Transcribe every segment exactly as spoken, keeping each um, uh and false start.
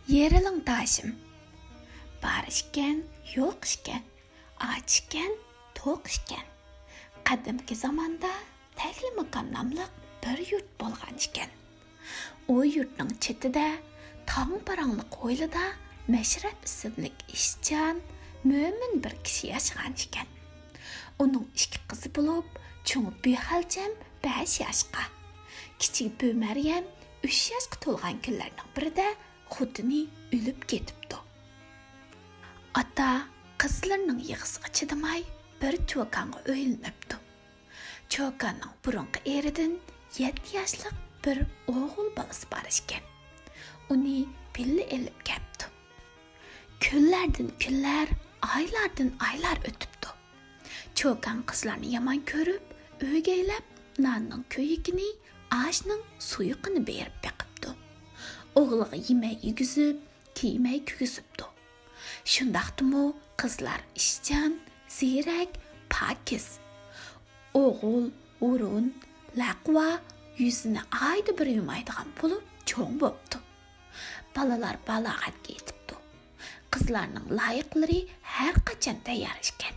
يېرىلىڭ تاشىم. بار ئىكەن، يوق ئىكەن، ئاچ ئىكەن، توق ئىكەن. قەدىمكى زاماندا تەكلىماكان ناملىق بىر يۇرت بولغان ئىكەن. ئۇ يۇرتنىڭ چېتىدە تاڭ پاراڭلىق ھويلىدا مەشرەپ ئىسىملىك ئىشچان، مۆمىن بىر كىشى ياشىغان ئىكەن. ئۇنىڭ ئىككى قىزى بولۇپ، چوڭى بىخەلچەم بەش ياشقا، كىچىكى بۈمەريەم ئۈچ ياشقا تولغان كۈنلەرنىڭ بىرىدە خوتۇنى ئۆلۈپ كېتىپتۇ. ئاتا قىزلىرىنىڭ يىغىسىغا چىدىماي، بىر چوكانغا ئۆيلىنىپتۇ. چوكاننىڭ بۇرۇنقى ئېرىدىن يەتتە ياشلىق بىر ئوغۇل بالىسى بار ئىكەن. ئۇنى بىللە ئېلىپ كەپتۇ. كۈنلەردىن كۈنلەر، ئايلاردىن ئايلار ئۆتۈپتۇ. چوكان قىزلارنى يامان كۆرۈپ، ئۆگەيلەپ، ناننىڭ كۆيۈكىنى، ئاشنىڭ سۇيۇقىنى بېرىپ بېقىپتۇ. ئوغلىغا يېمەك يېگۈزۈپ، كىيمەك كىيگۈزۈپتۇ. شۇنداقتىمۇ قىزلار ئىشچان، زېرەك، پاكىز. ئوغۇل، ھۇرۇن، لەقۋا يۈزىنى ئايدا بىر يۇمايدىغان بولۇپ چوڭ بوپتۇ. بالىلار بالاغەتكە يېتىپتۇ. قىزلارنىڭ لايىقلىرى ھەر قاچان تەييار ئىكەن.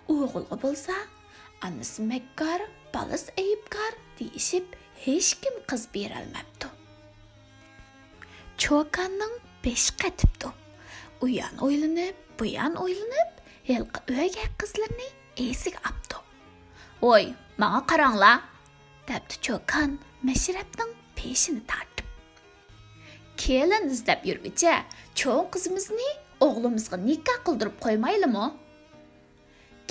ئوغۇلغا بولسا، ئانىسى مەككار، بالىسى ئەيىبكار دېيىشىپ، ھېچكىم قىز بېرەلمەپتۇ. چوكاننىڭ بېشى قېتىپتۇ. ئۇيان ئويلىنىپ، بۇيان ئويلىنىپ، ھېلىقى ئۆگەي قىزلىرىنى ئېسىگە ئاپتۇ. «ھوي، ماڭا قاراڭلار!» دەپتۇ چوكان مەشرەپنىڭ بېشىنى تارتىپ. «كېلىن ئىزدەپ يۈرگۈچە، چوڭ قىزىمىزنى ئوغلىمىزغا نىكاھ قىلدۇرۇپ قويمايلىمۇ؟»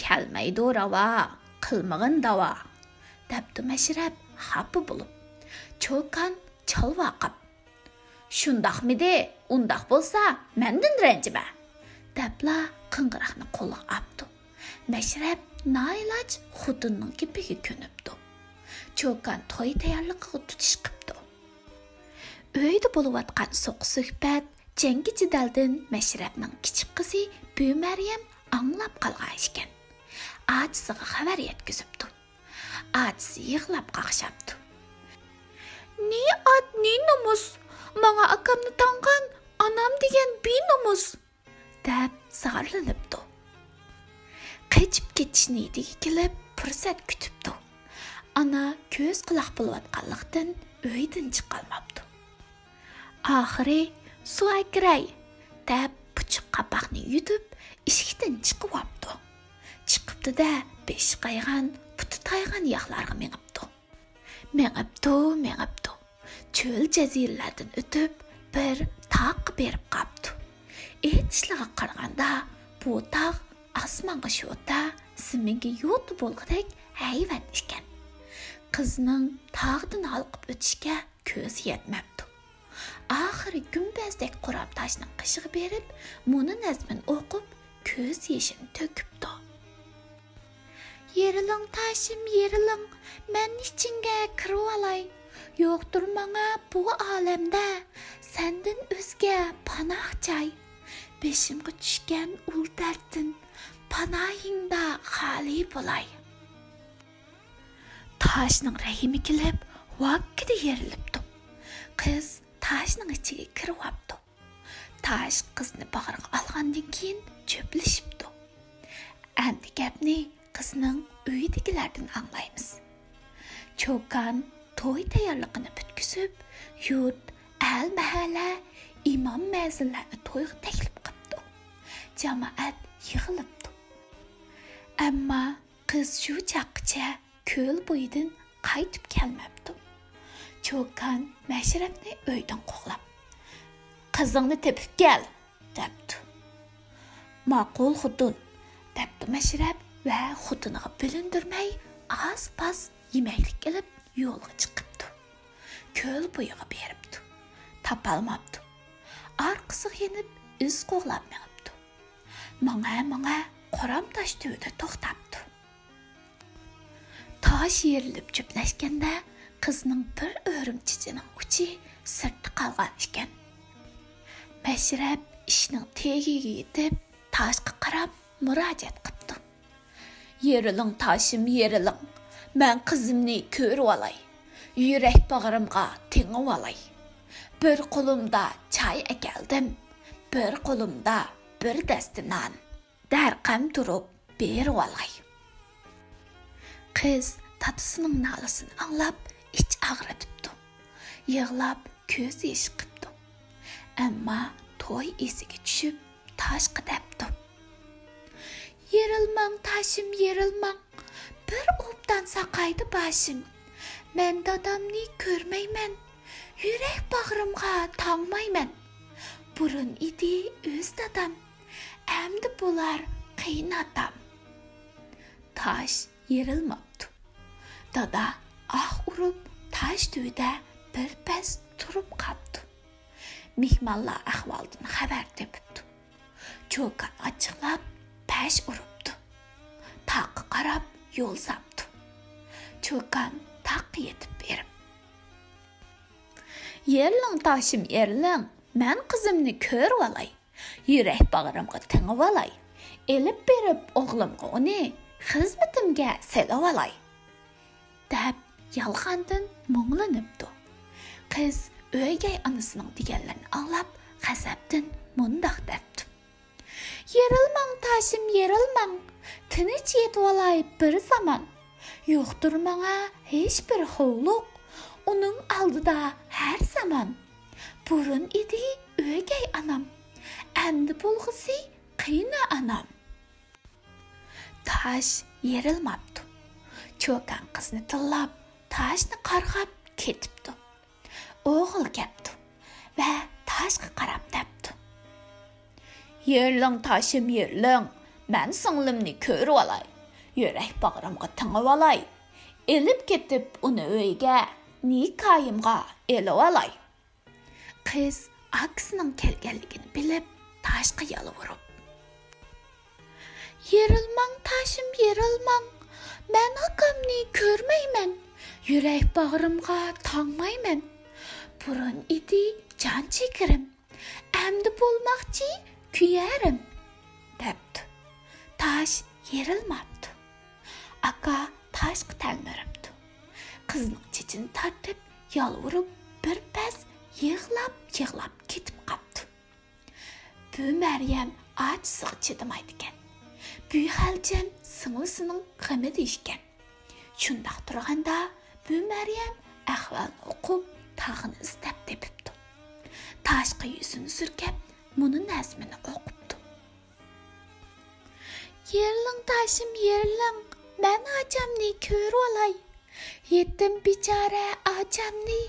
«كەلمەيدۇ راۋا، قىلمىغىن داۋا»، دەپتۇ مەشرەپ خاپا بولۇپ. چوكان چالۋاقاپ: «شۇنداقمىدى؟ ئۇنداق بولسا، مەندىن رەنجىمە!» دەپلا قىڭغىراقنى قولىغا ئاپتۇ. مەشرەپ نائىلاج خوتۇننىڭ گېپىگە كۆنۈپتۇ. چوكان توي تەييارلىقىغا تۇتۇش قىپتۇ. ئۆيدە بولۇۋاتقان سوقۇش سۆھبەت، جەڭگى جېدەلدىن مەشرەپنىڭ كىچىك قىزى بۈمەريەم ئاڭلاپ قالغان ئىكەن. ئاچىسىغا خەۋەر يەتكۈزۈپتۇ. ئاچىسى يىغلاپ قاقشاپتۇ. «نى ئات، نى نومۇس! ماڭا ئاكامنى تاڭغان ئانام دېگەن بىنومۇس!» دەپ زارلىنىپتۇ. قېچىپ كېتىش نىيىتىگە كېلىپ، پۇرسەت كۈتۈپتۇ. ئانا كۆز قۇلاق بولۇۋاتقانلىقتىن، ئۆيدىن چىقالماپتۇ. ئاخىرى، «سۇ ئەكىرەي!» دەپ، پۇچۇق قاپاقنى يۇتۇپ، ئىشىكتىن چىقىۋاپتۇ. چىقىپتۇ-دە، بېشى قايغان، پۇتى تايغان ياقلارغا مېڭىپتۇ. مېڭىپتۇ، مېڭىپتۇ. چۆل جەزىرىلەردىن ئۆتۈپ، بىر تاغقا بېرىپ قاپتۇ. ئېيتىشلىرىغا قارىغاندا، بۇ تاغ ئاسمانغا شوتا، زېمىنگە يوتا بولغۇدەك ھەيۋەت ئىكەن. قىزنىڭ تاغدىن ھالقىپ ئۆتۈشىگە كۆزى يەتمەپتۇ. ئاخىرى گۈمبەزدەك قورام تاشنىڭ قېشىغا بېرىپ، مۇنۇ نەزمىنى ئوقۇپ، كۆز يېشىنى تۆكۈپتۇ. «يېرىلىڭ تاشىم، يېرىلىڭ، مەن ئىچىڭگە كىرىۋالاي. يوقتۇر ماڭا بۇ ئالەمدە سەندىن ئۆزگە پاناھ جاي. بېشىمغا چۈشكەن ئۇل دەردتىن پاناھىڭدا خالىي بولاي.» تاشنىڭ رەھىمى كېلىپ، ۋاككىدە يېرىلىپتۇ. قىز تاشنىڭ ئىچىگە كىرىۋاپتۇ. تاش قىزنى باغرىغا ئالغاندىن كېيىن چۆپلىشىپتۇ. ئەمدى گەپنى قىزنىڭ ئۆيىدىكىلەردىن ئاڭلايمىز. چوكان توي تەييارلىقىنى پۈتكۈزۈپ، يۇرت، ئەل-مەھەللە، ئىمام-مەزىنلەرنى تويغا تەكلىپ قىپتۇ. جامائەت يىغىلىپتۇ. ئەمما قىز شۇ چاغقىچە كۆل بويىدىن قايتىپ كەلمەپتۇ. چوكان مەشرەپنى ئۆيدىن قوغلاپ، «قىزىڭنى تېپىپ كەل!» دەپتۇ. «ماقۇل، خوتۇن!» دەپتۇ مەشرەپ ۋە خوتۇنىغا بىلىندۈرمەي ئاز-پاز يېمەكلىك ئېلىپ يولغا چىقىپتۇ. كۆل بويىغا بېرىپتۇ. تاپالماپتۇ. ئارقىسىغا يېنىپ ئىز قوغلاپ مېڭىپتۇ. ماڭا-ماڭا قورام تاش تۈۋىدە توختاپتۇ. تاش يېرىلىپ چۆپلەشكەندە، قىزنىڭ بىر ئۆرۈم چېچىنىڭ ئۇچى سىرتتا قالغان ئىكەن. مەشرەپ ئىشنىڭ تېگىگە يېتىپ، تاشقا قاراپ مۇراجىئەت قىپتۇ. «يېرىلىڭ تاشىم، يېرىلىڭ، مەن قىزىمنى كۆرۈۋالاي، يۈرەك باغرىمغا تېڭىۋالاي. بىر قولۇمدا چاي ئەكەلدىم، بىر قولۇمدا بىر دەستە نان، دەرقەم تۇرۇپ بېرىۋالاي. قىز دادىسىنىڭ نالىسىنى ئاڭلاپ ئىچ ئاغرىتىپتۇ. يىغلاپ كۆز يېشى قىپتۇ. ئەمما توي ئېسىگە چۈشۈپ تاشقا دەپتۇ: «يېرىلماڭ تاشىم، يېرىلماڭ، بىر ئوبدان ساقايدى باشىم. مەن دادامنى كۆرمەيمەن، يۈرەك باغرىمغا تاڭمايمەن. بۇرۇن ئىدى ئۆز دادام، ئەمدى بولار قېيىنئاتام.» تاش يېرىلماپتۇ. دادا ئاھ ئۇرۇپ تاش تۈۋىدە بىر پەس تۇرۇپ قاپتۇ. مېھمانلار ئەھۋالدىن خەۋەر تېپىپتۇ. چوكان ئاچچىقلاپ پەش ئۇرۇپتۇ. تاغقا قاراپ يول ساپتۇ. چوكان تاغقا يېتىپ بېرىپ: «يېرىلىڭ تاشىم، يېرىلىڭ، مەن قىزىمنى كۆرۈۋالاي، يۈرەك باغرىمغا تېڭىۋالاي، ئېلىپ بېرىپ ئوغلۇمغا ئۇنى خىزمىتىمگە سېلىۋالاي.» دەپ يالغاندىن مۇڭلىنىپتۇ. قىز ئۆگەي ئانىسىنىڭ دېگەنلىرىنى ئاڭلاپ غەزەپتىن مۇنداق دەپتۇ: «يېرىلماڭ تاشىم، يېرىلماڭ، تىنچ يېتىۋالاي بىر زامان. يوقتۇر ماڭا ھېچبىر خوۋلۇق، ئۇنىڭ ئالدىدا ھەر زامان. بۇرۇن ئىدى ئۆگەي ئانام، ئەمدى بولغۇسى قېيىنئانام.» تاش يېرىلماپتۇ. چوكان قىزنى تىللاپ، تاشنى قارغاپ كېتىپتۇ. ئوغۇل كەپتۇ ۋە تاشقا قاراپ دەپتۇ: «يېرىلىڭ تاشىم، يېرىلىڭ، مەن سىڭلىمنى كۆرۈۋالاي، يۈرەك باغرىمغا تېڭىۋالاي، ئېلىپ كېتىپ ئۇنى ئۆيگە، نىكاھىمغا ئېلىۋالاي.» قىز ئاكىسىنىڭ كەلگەنلىكىنى بىلىپ، تاشقا يالۋۇرۇپ: «يېرىلماڭ تاشىم، يېرىلماڭ، مەن ئاكامنى كۆرمەيمەن، يۈرەك باغرىمغا تاڭمايمەن. بۇرۇن ئىدى جان جىگىرىم، ئەمدى بولماقچى كۈيەرىم.» دەپتۇ. تاش يېرىلماپتۇ. ئاكا تاشقا تەلمۈرۈپتۇ. قىزنىڭ چېچىنى تارتىپ، يالۋۇرۇپ، بىر پەس يىغلاپ-يىغلاپ كېتىپ قاپتۇ. بۈ مەريەم ئاچىسىغا چىدىمايدىكەن. بۈ خەلجەم سىڭلىسىنىڭ غېمىدە ئىكەن. شۇنداق تۇرغاندا، بۈ مەريەم ئەھۋالنى ئۇقۇپ، تاغنى ئىزدەپ تېپىپتۇ. تاشقا يۈزىنى سۈركەپ، مۇنۇ نەزمىنى ئوقۇپتۇ: «يېرىلىڭ تاشىم، يېرىلىڭ، مەن ئاچامنى كۆرۈۋالاي. يېتىم بىچارە ئاچامنى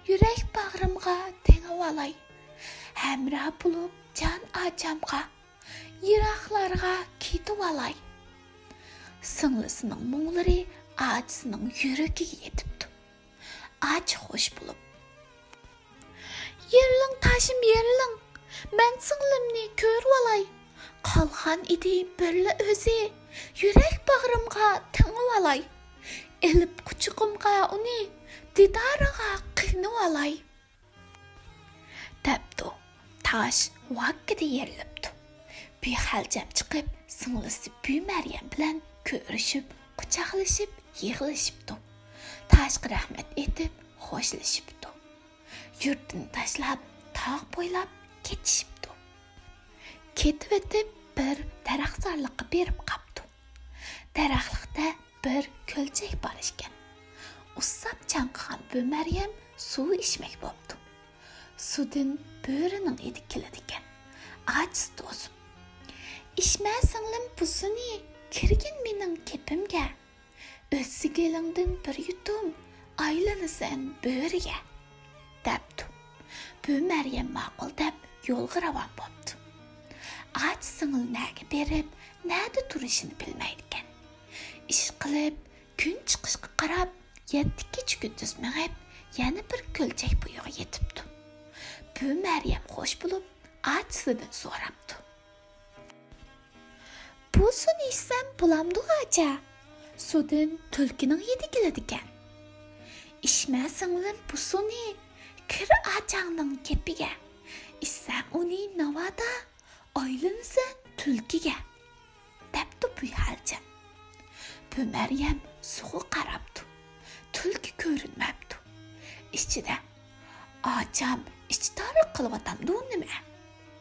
يۈرەك باغرىمغا تېڭىۋالاي. ھەمراھ بولۇپ جان ئاچامغا، يىراقلارغا كېتىۋالاي.» سىڭلىسىنىڭ مۇڭلىرى ئاچىسىنىڭ يۈرىكىگە يېتىپتۇ. ئاچا خوش بولۇپ: «يېرىلىڭ تاشىم، يېرىلىڭ، مەن سىڭلىمنى كۆرۈۋالاي. قالغان ئىدى بىرلا ئۆزى، يۈرەك باغرىمغا تېڭىۋالاي. ئېلىپ قۇچىقىمغا ئۇنى، دىدارىغا قىينىۋالاي.» دەپتۇ. تاش ۋاككىدە يېرىلىپتۇ. بىخەلجەم چىقىپ، سىڭلىسى بۈ مەريەم بىلەن كۆرۈشۈپ، قۇچاقلىشىپ، يىغلىشىپتۇ. تاشقا رەھمەت ئېيتىپ، خوشلىشىپتۇ. يۇرتىنى تاشلاپ، تاغ بويلاپ كېتىشىپتۇ. كېتىۋېتىپ، بىر دەرەخزارلىققا بېرىپ قاپتۇ. دەرەخلىكتە بىر كۆلچەك بار ئىكەن. ئۇسساپ چاڭقىغان بۆمەريەم سۇ ئىچمەك بوپتۇ. سۇدىن بۆرىنىڭ ھىدى كېلىدىكەن. ئاچىسى توسۇپ: «ئىچمە سىڭلىم بۇ سۇنى، كىرگىن مېنىڭ كېپىمگە. ئۆتسە گېلىڭدىن بىر يۇتۇم، ئايلىنىسەن بۆرىگە.» دەپتۇ. بۆمەريەم ماقۇل دەپ يولغا راۋان بوپتۇ. ئاچا سىڭىل نەگە بېرىپ، نەدە تۇرۇشىنى بىلمەيدىكەن. ئىشقىلىپ، كۈن چىقىشقا قاراپ، يەتتە كېچە كۈندۈز مېڭىپ، يەنە بىر كۆلچەك بويىغا يېتىپتۇ. بۆمەريەم خوش بولۇپ، ئاچىسىدىن سوراپتۇ: «بۇ سۇنى ئىچسەم بولامدۇ، ئاچا؟ سۇدىن تۈلكىنىڭ ھىدى كېلىدىكەن.» «ئىچمە سىڭلىم بۇ سۇنى، كىر ئاچاڭنىڭ كېپىگە. ئىچسەڭ ئۇنى ناۋادا، ئايلىنىسەن تۈلكىگە.» دەپتۇ بىخەلجەم. بۆمەريەم سۇغا قاراپتۇ. تۈلكە كۆرۈنمەپتۇ. ئىچىدە: «ئاچام ئىچى تارلىق قىلىۋاتامدۇ نېمە؟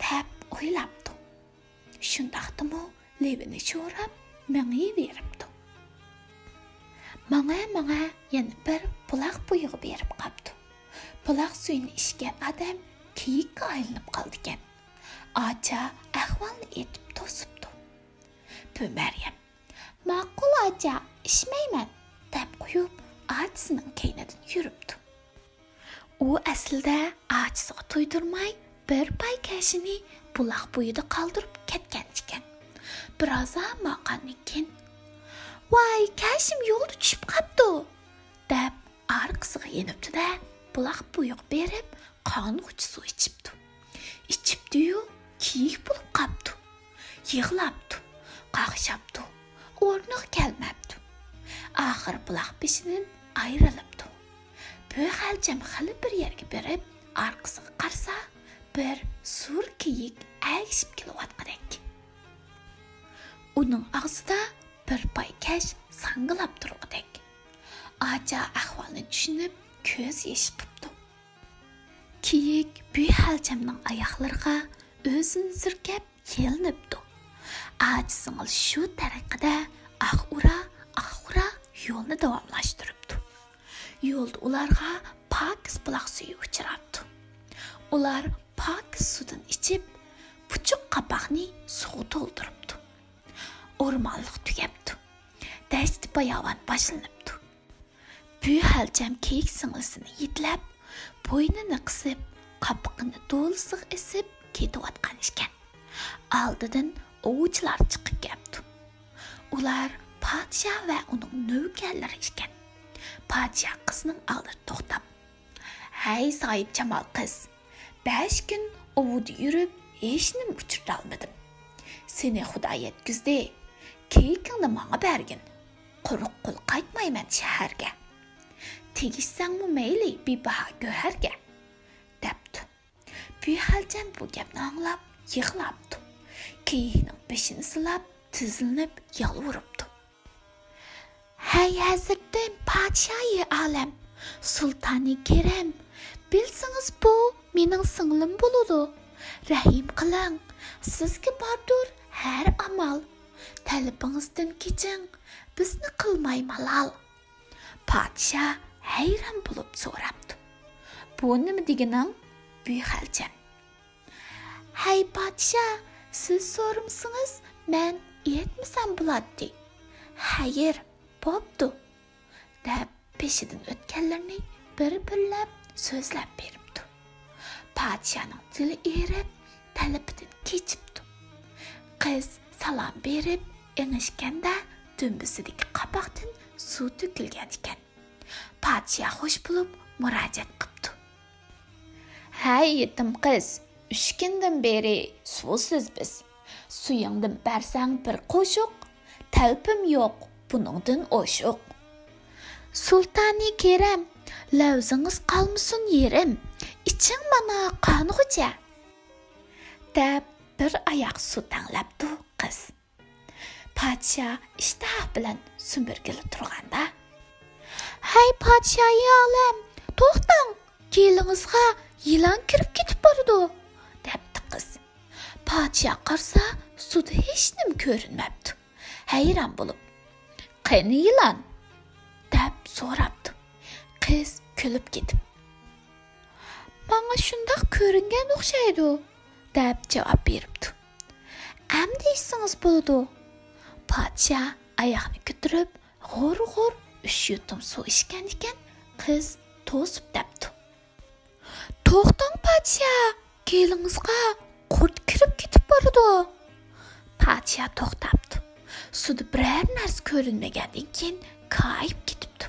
دەپ ئويلاپتۇ. شۇنداقتىمۇ لېۋىنى شوراپ مېڭىۋېرىپتۇ. ماڭا-ماڭا يەنە بىر بۇلاق بويىغا بېرىپ قاپتۇ. بۇلاق سۈيىنى ئىچكەن ئادەم كېيىككە ئايلىنىپ قالىدىكەن. ئاچا ئەھۋالنى ئېيتىپ توسۇپتۇ. بۇ مەريەم، «ماقۇل ئاچا، ئىچمەيمەن» دەپ قويۇپ، ئاچىسىنىڭ كەينىدىن يۈرۈپتۇ. ئۇ ئەسلىدە ئاچىسىغا تۇيدۇرماي بىر پاي كەشىنى بۇلاق بويىدا قالدۇرۇپ كەتكەن ئىكەن. بىرازا ماڭغاندىن كېيىن، «ۋاي، كەشىم يولدا چۈشۈپ قاپتۇ» دەپ ئارقىسىغا يېنىپتۇ-دە، بۇلاق بويىغا بېرىپ قانغۇچە سۇ ئىچىپتۇ. ئىچىپتۇ-يۇ، كېيىك بولۇپ قاپتۇ. يىغلاپتۇ، قاقشاپتۇ، ئورنىغا كەلمەپتۇ. ئاخىر بۇلاق بېشىدىن ئايرىلىپتۇ. بۆخەلچەم خېلى بىر يەرگە بېرىپ، ئارقىسىغا قارىسا، بىر سۇر كېيىك ئەگىشىپ كېلىۋاتقۇدەك. ئۇنىڭ ئاغزىدا بىر پاي كەش ساڭگىلاپ تۇرغۇدەك. ئاچا ئەھۋالنى چۈشىنىپ، كۆز يېشى قىپتۇ. كېيىك بۆخەلچەمنىڭ ئاياغلىرىغا ئۆزىنى سۈركەپ يېلىنىپتۇ. ئاچىسىنىڭ شۇ تەرىقىدە ئاخ ئۇرا، ئاخ ئۇرا يولنى داۋاملاشتۇرۇپتۇ. يولدا ئۇلارغا پاكىز بۇلاق سۈيى ئۇچراپتۇ. ئۇلار پاكىز سۇدىن ئىچىپ، پۇچۇق قاپاقنى سۇغا تولدۇرۇپتۇ. ئورمانلىق تۈگەپتۇ. دەشتى باياۋان باشلىنىپتۇ. بۆخەلچەم كېيىك سىڭلىسىنى يېتىلەپ، بوينىنى قىسىپ، قاپىقىنى دولىسىغا ئېسىپ كېتىۋاتقان ئىكەن. ئالدىدىن ئوۋچىلار چىقىپ كەپتۇ. ئۇلار پادىشاھ ۋە ئۇنىڭ نۆۋكەرلىرى ئىكەن. پادىشاھ قىزنىڭ ئالدىدا توختاپ، «ھەي، ساھىبجامال قىز، بەش كۈن ئوۋدا يۈرۈپ، ھېچنېمە ئۇچرىتالمىدىم. سېنى خۇدا يەتكۈزدى. كېيىكىڭنى ماڭا بەرگىن. قۇرۇق قول قايتمايمەن شەھەرگە. تېگىشسەڭمۇ مەيلى بىباھا گۆھەرگە» دەپتۇ. بۆخەلچەم بۇ گەپنى ئاڭلاپ يىغلاپتۇ. كېيىكنىڭ بېشىنى سىلاپ، تىزلىنىپ يالۋۇرۇپتۇ. «ھەي ھەزرىتىم، پادىشاھى ئالەم، سۇلتانى كېرەم، بىلسىڭىز بۇ مېنىڭ سىڭلىم بولىدۇ. رەھىم قىلىڭ، سىزگە باردۇر ھەر ئامال. تەلىپىڭىزدىن كېچىڭ، بىزنى قىلماي مالال.» پادىشاھ ھەيران بولۇپ سوراپتۇ، «بۇ نېمە دېگىنىڭ، بۆخەلچەم؟» «ھەي پادىشاھ، سىز سورىمىسىڭىز مەن ئېيتمىسام بولاتتى.» «خەير، بوپتۇ» دەپ، بېشىدىن ئۆتكەنلىرىنى بىر-بىرلەپ سۆزلەپ بېرىپتۇ. پادىشاھنىڭ دىلى ئېرىپ، تەلىپىدىن كېچىپتۇ. قىز سالام بېرىپ ئېڭىشكەندە، دۈمبىسىدىكى قاپاقتىن سۇ تۆكۈلگەن ئىكەن. پادىشاھ خوش بولۇپ مۇراجىئەت قىپتۇ. «ھەي يېتىم قىز، ئۈچ كۈندىن بېرى سۇسىز بىز. سۈيۈڭدىن بەرسەڭ بىر قوشۇق، تەلىپىم يوق بۇنىڭدىن ئوشۇق.» «سۇلتانى كېرەم، لەۋزىڭىز قالمىسۇن يېرىم، ئىچىڭ مانا قانغۇچە» دەپ، بىر ئاياغ سۇ تەڭلەپتۇ قىز. پادىشاھ ئىشتىها بىلەن سۈمۈرگىلى تۇرغاندا، «ھەي پادىشاھى ئالەم، توختاڭ، گېلىڭىزغا يىلان كىرىپ كېتىپ بارىدۇ» دەپتۇ قىز. پادىشاھ قارىسا، سۇدا ھېچنېمە كۆرۈنمەپتۇ. ھەيران بولۇپ، «قېنى يىلان؟» دەپ سوراپتۇ. قىز كۈلۈپ كېتىپ، «ماڭا شۇنداق كۆرۈنگەن ئوخشايدۇ» دەپ جاۋاب بېرىپتۇ. «ئەمدى ئىچسىڭىز بولىدۇ.» پادىشاھ ئاياغنى كۆتۈرۈپ، غۇر-غۇر ئۈچ يۇتۇم سۇ ئىچكەن ئىكەن، قىز توسۇپ دەپتۇ، «توختاڭ پادىشاھ، گېلىڭىزغا قۇرت كىرىپ كېتىپ بارىدۇ.» پادىشاھ توختاپتۇ. سۇدا بىرەر نەرسە كۆرۈنمىگەندىن كېيىن كايىپ كېتىپتۇ.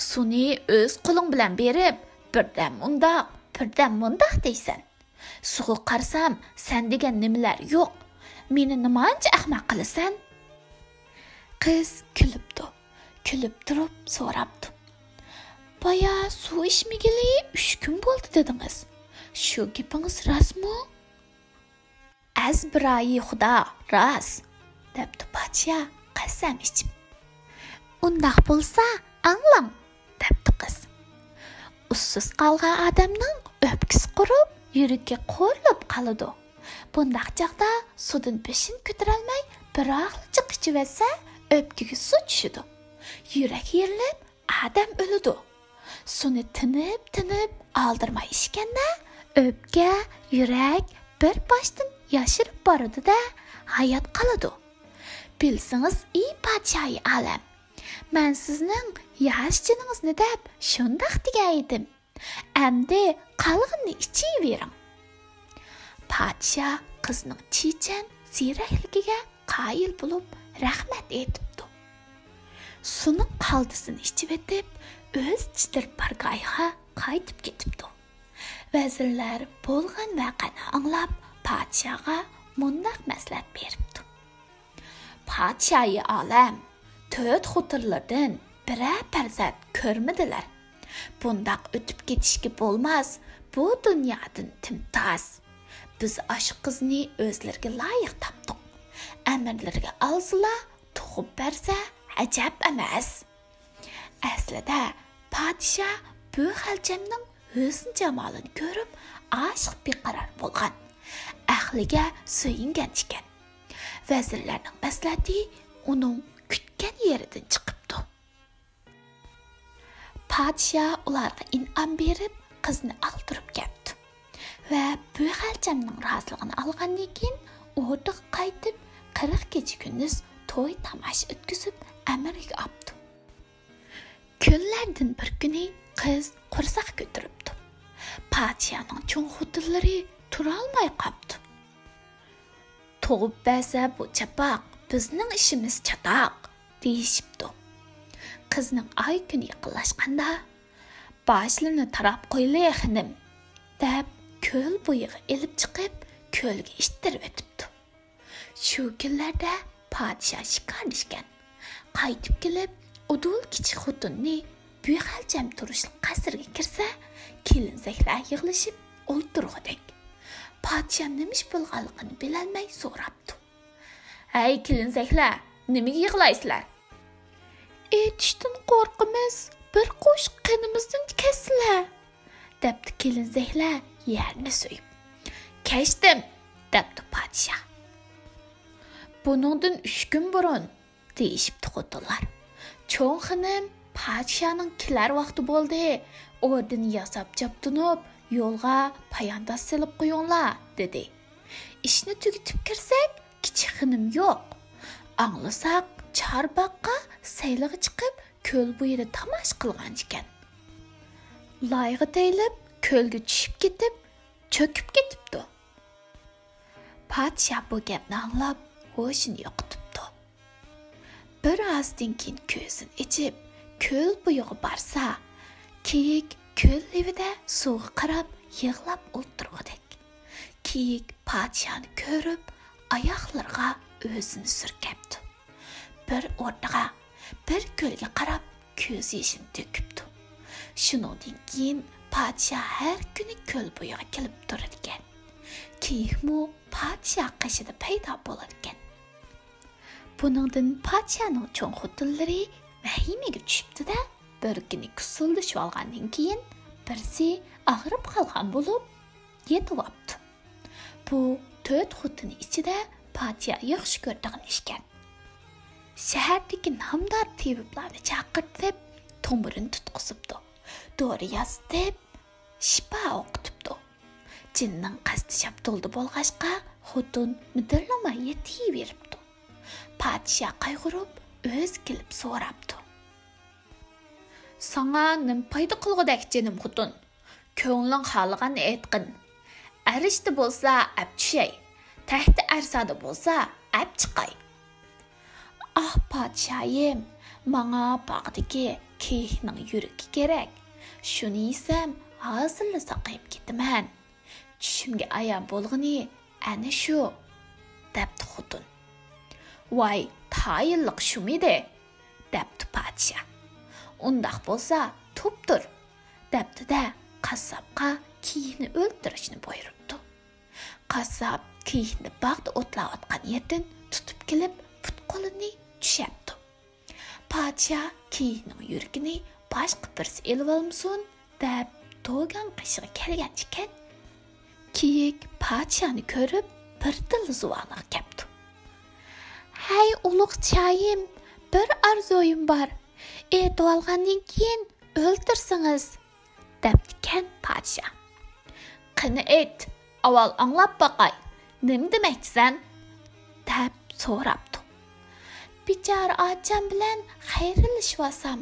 «سۇنى ئۆز قولۇڭ بىلەن بېرىپ، بىردەم ئۇنداق، بىردەم مۇنداق دەيسەن. سۇغا قارىسام، سەن دېگەن نېمىلەر يوق. مېنى نېمانچە ئەخمەق قىلىسەن؟» قىز كۈلۈپتۇ. كۈلۈپ تۇرۇپ سوراپتۇ، «بايا سۇ ئىچمىگىلى ئۈچ كۈن بولدى دېدىڭىز. شۇ گېپىڭىز راستمۇ؟» «ئەزبىرايى خۇدا، راست» دەپتۇ پادىشاھ قەسەم ئىچىپ. «ئۇنداق بولسا ئاڭلاڭ» دەپتۇ قىز. ئۇسسۇز قالغان ئادەمنىڭ ئۆپكىسى قۇرۇپ، يۈرىكى قورۇلۇپ قالىدۇ. بۇنداق چاغدا سۇدىن بېشىنى كۆتۈرەلمەي، بىراقلا جىق ئىچىۋەتسە، ئۆپكىگە سۇ چۈشىدۇ. يۈرەك يېرىلىپ، ئادەم ئۆلىدۇ. سۇنى تىنىپ-تىنىپ ئالدىرىماي ئىچكەندە، ئۆپكە، يۈرەك بىر باشتىن ياشىرىپ بارىدۇ-دە، ھايات قالىدۇ. بىلسىڭىز، ئى پادىشاھى ئالەم، مەن سىزنىڭ ياش جېنىڭىزنى دەپ شۇنداق دېگەن ئىدىم. ئەمدى قالغىنىنى ئىچىۋېرىڭ. پادىشاھ قىزنىڭ چېچەن زېرەكلىكىگە قايىل بولۇپ، رەھمەت ئېيتىپتۇ. سۇنىڭ قالدىسىنى ئىچىۋېتىپ، ئۆز چېدىر بارگاھىغا قايتىپ كېتىپتۇ. ۋەزىرلەر بولغان ۋەقەنى ئاڭلاپ، پادىشاھقا مۇنداق مەسلىھەت بېرىپتۇ: پادىشاھى ئالەم، تۆت خوتۇنلىرىدىن بىرەر پەرزەنت كۆرمىدىلەر. بۇنداق ئۆتۈپ كېتىشكە بولماس، بۇ دۇنيادىن تىمتاس. بىز ئاشۇ قىزنى ئۆزلىرىگە لايىق تاپتۇق. ئەمىرلىرىگە ئالسىلا، تۇغۇپ بەرسە ئەجەب ئەمەس. ئەسلىدە پادىشاھ بۆخەلچەمنىڭ ھۆسن-جامالىنى كۆرۈپ، ئاشىق بىقارار بولغان، ئەقلىگە سۆيۈنگەن ئىكەن. ۋەزىرلەرنىڭ مەسلىھەتى ئۇنىڭ كۈتكەن يېرىدىن چىقىپتۇ. پادىشاھ ئۇلارغا ئىنئام بېرىپ، قىزنى ئالدۇرۇپ كەپتۇ ۋە بۆخەلچەمنىڭ رازىلىقىنى ئالغاندىن كېيىن، ئوردىغا قايتىپ، قىرىق كېچە-كۈندۈز توي-تاماشا ئۆتكۈزۈپ، ئەمىرگە ئاپتۇ. كۈنلەردىن بىر كۈنى قىز قورساق كۆتۈرۈپتۇ. پادىشاھنىڭ چوڭ خوتۇنلىرى تۇرالماي قاپتۇ. «تۇغۇپ بەرسە بۇ چاپاق، بىزنىڭ ئىشىمىز چاتاق» دېيىشىپتۇ. قىزنىڭ ئاي-كۈنى يېقىنلاشقاندا، «باشلىرىنى تاراپ قويلى، خېنىم» دەپ، كۆل بويىغا ئېلىپ چىقىپ، كۆلگە ئىتتىرىۋېتىپتۇ. شۇ كۈنلەردە پادىشاھ شىكاردا ئىكەن. قايتىپ كېلىپ، ئۇدۇل كىچىك خوتۇننى بۆخەلچەم تۇرۇشلۇق قەسىرگە كىرسە، كېلىنزەكلەر يىغلىشىپ ئولتۇرغۇدەك. پادىشاھ نېمە ئىش بولغانلىقىنى بىلەلمەي سوراپتۇ. «ھەي، كېلىنزەكلەر، نېمىگە يىغلايسىلەر؟» «ئېتىشتىن قورقىمىز، بىر قوشۇق قېنىمىزدىن كەتسىلە» دەپتۇ كېلىنزەكلەر يەرنى سۆيۈپ. «كەچتىم» دەپتۇ پادىشاھ. «بۇنىڭدىن ئۈچ كۈن بۇرۇن» دېيىشىپتۇ خوتۇنلار. «چوڭ خېنىم، پادىشاھنىڭ كېلەر ۋاقتى بولدى، ئوردىنى ياساپ چاپتۇنۇپ، يولغا پايانداز سېلىپ قويۇڭلار» دېدى. ئىشنى تۈگىتىپ كىرسەك، كىچىك خېنىم يوق. ئاڭلىساق، چارباغقا سەيلىگە چىقىپ، كۆل بويىدا تاماشا قىلغان ئىكەن. لايغا تېيىلىپ، كۆلگە چۈشۈپ كېتىپ، چۆكۈپ كېتىپتۇ. پادىشاھ بۇ گەپنى ئاڭلاپ، ھوشىنى يوقىتىپتۇ. بىر ئازدىن كېيىن كۆزىنى ئېچىپ، كۆل بويىغا بارسا، كېيىك كۆل لېۋىدە سۇغا قاراپ يىغلاپ ئولتۇرغۇدەك. كېيىك پادىشاھنى كۆرۈپ، ئاياغلىرىغا ئۆزىنى سۈركەپتۇ. بىر ئوردىغا، بىر كۆلگە قاراپ كۆز يېشىنى تۆكۈپتۇ. شۇنىڭدىن كېيىن پادىشاھ ھەر كۈنى كۆل بويىغا كېلىپ تۇرىدىكەن. كېيىكمۇ پادىشاھ قېشىدا پەيدا بولىدىكەن. بۇنىڭدىن پادىشاھنىڭ چوڭ خوتۇنلىرى ۋەھىمىگە چۈشۈپتۇ-دە، بىر كۈنى كۇسۇلدىشىۋالغاندىن كېيىن، بىرسى ئاغرىپ قالغان بولۇپ، يېتىۋاپتۇ. بۇ تۆت خوتۇنى ئىچىدە پادىشاھ ياخشى كۆرىدىغىنى ئىكەن. شەھەردىكى نامدار تېۋىپلارنى چاقىرتىپ، تومۇرىنى تۇتقۇزۇپتۇ. دورا ياسىتىپ، شىپا ئوقۇتۇپتۇ. جىننىڭ قەستى شاپتۇلدا بولغاچقا، خوتۇن مىدىرلىماي يېتىۋېرىپتۇ. پادىشاھ قايغۇرۇپ، ئۆزى كېلىپ سوراپتۇ. ساڭا نېمە پايدا قىلغۇدەك، جېنىم خوتۇن؟ كۆڭلۈڭ خالىغاننى ئېيتقىن. ئەرشتە بولسا ئەپ چۈشەي، تەختى ئەرسادا بولسا ئەپ چىقاي. ئاھ، پادىشاھىم، ماڭا باغدىكى كېيىكنىڭ يۈرىكى كېرەك. شۇنى يېسەم، ھازىرلا ساقىيىپ كېتىمەن. چۈشۈمگە ئايان بولغىنى ئەنە شۇ، دەپتۇ خوتۇن. ۋاي، تايىنلىق شۇمىدى؟ دەپتۇ پادىشاھ. ئۇنداق بولسا، تۇپ تۇر، دەپتۇ-دە، قاسساپقا كېيىكنى ئۆلتۈرۈشنى بۇيرۇپتۇ. قاسساپ كېيىكنى باغدا ئوتلاۋاتقان يەردىن تۇتۇپ كېلىپ، پۇت-قولىنى چۈشەپتۇ. پادىشاھ كېيىكنىڭ يۈرىكىنى باشقا بىرسى ئېلىۋالمىسۇن، دەپ، دوگان قېشىغا كەلگەن ئىكەن. كېيىك پادىشاھنى كۆرۈپ، بىردىنلا زۇۋانىغا كەپتۇ. «ھەي، ئۇلۇغ چايىم، بىر ئارزۇيۇم بار. ئېتىۋالغاندىن كېيىن ئۆلتۈرسىڭىز»، دەپتىكەن پادىشاھ. «قېنى ئېيت، ئاۋۋال ئاڭلاپ باقاي، نېمە دېمەكچىسەن؟» دەپ سوراپتۇ. «بىچارە ئاچام بىلەن خەيرلىشىۋالسام،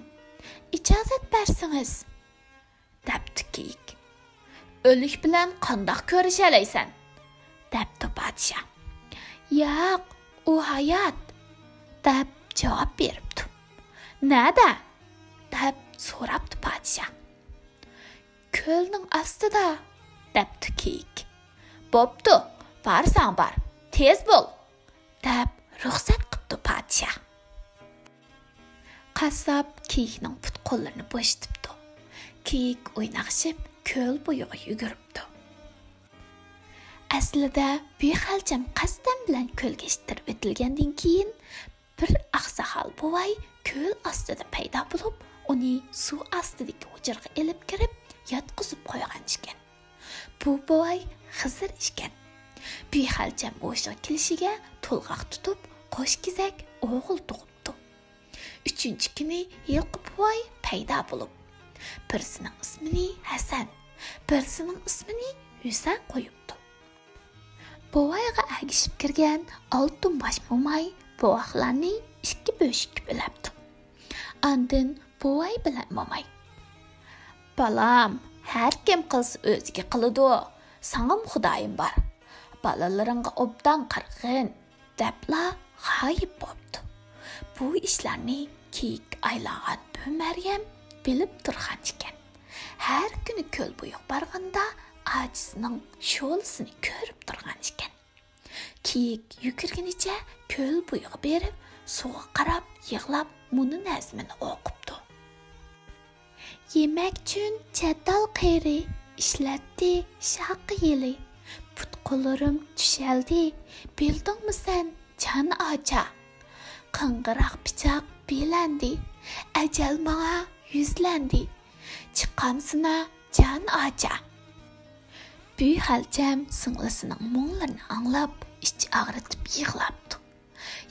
ئىجازەت بەرسىڭىز»، دەپتۇ كېيىك. «ئۆلۈك بىلەن قانداق كۆرۈشەلەيسەن؟» دەپتۇ پادىشاھ. «ياق، ئۇ ھايات»، دەپ جاۋاب بېرىپتۇ. «نەدە؟» دەپ سوراپتۇ پادىشاھ. «كۆلنىڭ ئاستىدا»، دەپتۇ كېيىك. «بوپتۇ، بارساڭ بار، تېز بول»، دەپ رۇخسەت قىپتۇ پادىشاھ. قاسساپ كېيىكنىڭ پۇت-قوللىرىنى بوشىتىپتۇ. كېيىك ئويناقشىپ كۆل بويىغا يۈگۈرۈپتۇ. ئەسلىدە بىخەلچەم قەستەن بىلەن كۆلگە ئىتتىرىۋېتىلگەندىن كېيىن، بىر ئاقساقال بوۋاي كۆل ئاستىدا پەيدا بولۇپ، ئۇنى سۇ ئاستىدىكى ئوجۇرغا ئېلىپ كىرىپ، ياتقۇزۇپ قويغان ئىكەن. بۇ بوۋاي خىزىر ئىكەن. بىخەلچەم ھوشىغا كېلىشىگە تولغاق تۇتۇپ، قوش كېزەك ئوغۇل تۇغۇپتۇ. ئۈچىنچى كۈنى ھېلىقى بوۋاي پەيدا بولۇپ، بىرسىنىڭ ئىسمىنى ھەسەن، بىرسىنىڭ ئىسمىنى ھۈسەن قويۇپتۇ. بوۋايغا ئەگىشىپ كىرگەن ئالتۇن باش موماي بوۋاقلارنى ئىككى بۆشۈككە بۆلەپتۇ. ئاندىن بوۋاي بىلەن موماي: «بالام، ھەر كىم قىلسا ئۆزىگە قىلىدۇ، ساڭىمۇ خۇدايىم بار، بالىلىرىڭغا ئوبدان قارىغىن» دەپلا غايىب بوپتۇ. بۇ ئىشلارنى كېيىك ئايلانغان بۈمەريەم بىلىپ تۇرغان ئىكەن. ھەر كۈنى كۆل بويىغا بارغاندا ئاچىسىنىڭ شولىسىنى كۆرۈپ تۇرغان ئىكەن. كېيىك يۈگۈرگىنىچە كۆل بويىغا بېرىپ، سۇغا قاراپ يىغلاپ مۇنۇ نەزمىنى ئوقۇپتۇ. يېمەك ئۈچۈن چەتال قېرى، ئىشلەتتى شاقا يېلى. پۇت-قوللىرىم چۈشەلدى، بىلدىڭمۇ سەن، جان ئاچا؟ قىڭغىراق پىچاق بىلەندى، ئەجەل ماڭا يۈزلەندى. چىقامسىنا، جان ئاچا؟ بۈخەلچەم سىڭلىسىنىڭ مۇڭلىرىنى ئاڭلاپ، ئىچ ئاغرىتىپ يىغلاپتۇ.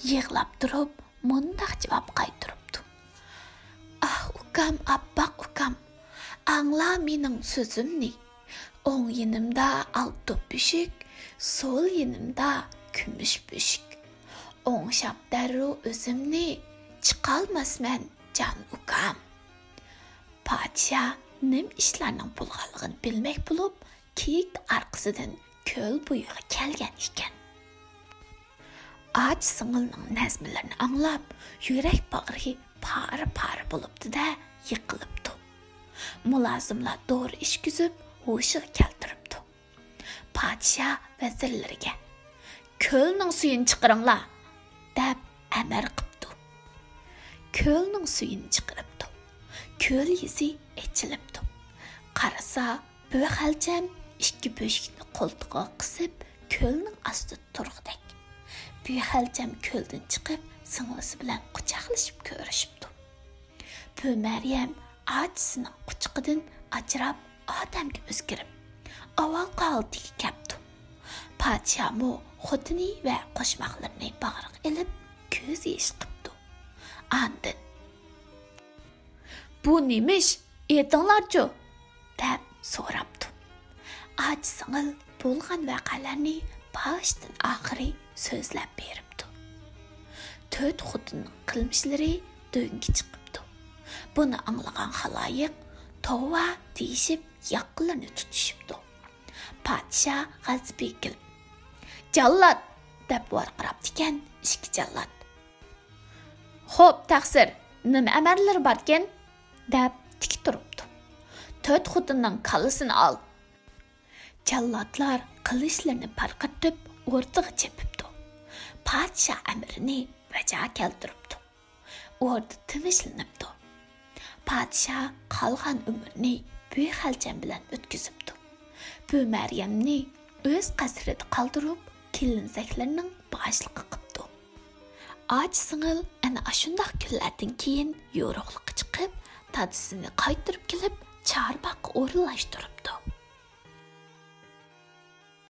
يىغلاپ تۇرۇپ، مۇنداق جاۋاب قايتۇرۇپتۇ: «ئاھ، ئۇكام، ئاپئاق ئۇكام، ئاڭلا مېنىڭ سۆزۈمنى. ئوڭ يېنىمدا ئالتۇن بۆشۈك، سول يېنىمدا كۈمۈش بۆشۈك. ئوڭشاپ دەررۇ ئۆزۈمنى، چىقالماسمەن، جان ئۇكام.» پادىشاھ نېمە ئىشلارنىڭ بولغانلىقىنى بىلمەك بولۇپ، كېيىك ئارقىسىدىن كۆل بويىغا كەلگەن ئىكەن. ئاچا سىڭىلنىڭ نەزمىلىرىنى ئاڭلاپ، يۈرەك باغرى پارە-پارە بولۇپتۇ-دە، يىقىلىپتۇ. مۇلازىملار دورا ئىچكۈزۈپ، ھوشىغا كەلتۈرۈپتۇ. پادىشاھ ۋەزىرلىرىگە: «كۆلنىڭ سۈيىنى چىقىرىڭلار!» دەپ ئەمىر قىپتۇ. كۆلنىڭ سۈيىنى چىقىرىپتۇ. كۆل يۈزى ئېچىلىپتۇ. قارىسا، بۆخەلچەم ئىككى بۆشۈكنى قولتۇقىغا قىسىپ، كۆلنىڭ ئاستىدا تۇرغۇدەك. بۆخەلچەم كۆلدىن چىقىپ، سىڭلىسى بىلەن قۇچاقلىشىپ كۆرۈشۈپتۇ. بۆمەريەم ئاچىسىنىڭ قۇچىقىدىن ئاجراپ، ئادەمگە ئۆزگىرىپ، ئاۋۋالقى ھالىتىگە كەپتۇ. پادىشاھمۇ خوتۇنى ۋە قوشماقلىرىنى باغرىغا ئېلىپ، كۆز يېشى قىپتۇ. ئاندىن: «بۇ نېمە ئىش؟ ئېيتىڭلارچۇ؟» دەپ سوراپتۇ. ئاچا سىڭىل بولغان ۋەقەلەرنى باشتىن ئاخىرى سۆزلەپ بېرىپتۇ. تۆت خوتۇننىڭ قىلمىشلىرى دۆڭگە چىقىپتۇ. بۇنى ئاڭلىغان خالايىق «توۋا» دېيىشىپ، ياقىلىرىنى تۇتۇشۇپتۇ. پادىشاھ غەزىپىگە كېلىپ: «جاللات!» دەپ ۋارقىراپتىكەن ئىككى جاللات. «خوپ، تەقسىر، نېمە ئەمەللىرى باركەن؟» دەپ تىك تۇرۇپتۇ. «تۆت خوتۇننىڭ كاللىسىنى ئال!» جاللاتلار قىلىچلىرىنى پارقىرىتىپ، ئوردىغا چېپىپتۇ. پادىشاھ ئەمرىنى بەجا كەلتۈرۈپتۇ. ئوردا تىنچلىنىپتۇ. پادىشاھ قالغان ئۆمرىنى بۆخەلچەم بىلەن ئۆتكۈزۈپتۇ. بۆمەريەمنى ئۆز قەسرىدە قالدۇرۇپ، كېلىنچەكلىرىنىڭ باشلىقى قىپتۇ. ئاچا سىڭىل ئەنە ئاشۇنداق كۈنلەردىن كېيىن يورۇقلۇققا چىقىپ، دادىسىنى قايتۇرۇپ كېلىپ، چارباغقا ئورۇنلاشتۇرۇپتۇ.